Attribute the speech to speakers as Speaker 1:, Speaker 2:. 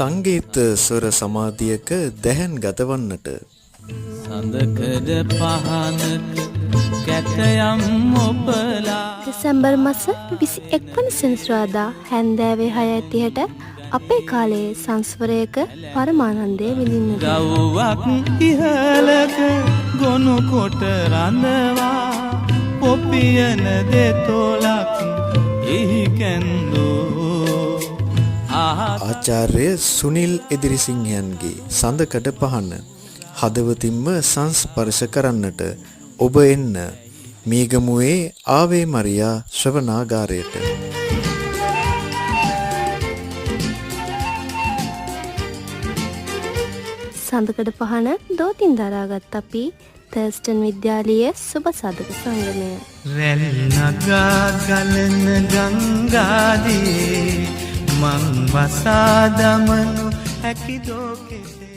Speaker 1: සංගීත ස්වර සමාධියක දැහැන් ගතවන්නට
Speaker 2: සඳකඩ පහනක කැතයම් ඔබලා
Speaker 3: දෙසැම්බර් මස 21 වන සෙනසුරාදා හැන්දෑවේ 6:30ට අපේ කාලයේ සංස්වරයක පරමානන්දය විඳින්නට.
Speaker 2: ගව්වක් ඉහළක ගොනු කොට රඳවා පොපියන දෙතොලක් එහි කැන්දෝ.
Speaker 1: ආචාර්ය සුනිල් එදිරිසිංහයන්ගේ සඳකඩ පහන හදවතින්ම සංස්පර්ශ කරන්නට ඔබ එන්න මීගමුවේ ආවේ මරියා ශ්‍රවණාගාරයට.
Speaker 3: සඳකඩ පහන දෝතින් දරාගත් අපි තර්ස්ටන් විද්‍යාලීය සුබ සාධක සංගමය.
Speaker 2: රැල් නගා ගලන ගංගාදියේ මං වසා දමනු හැකිදෝ කෙසේ.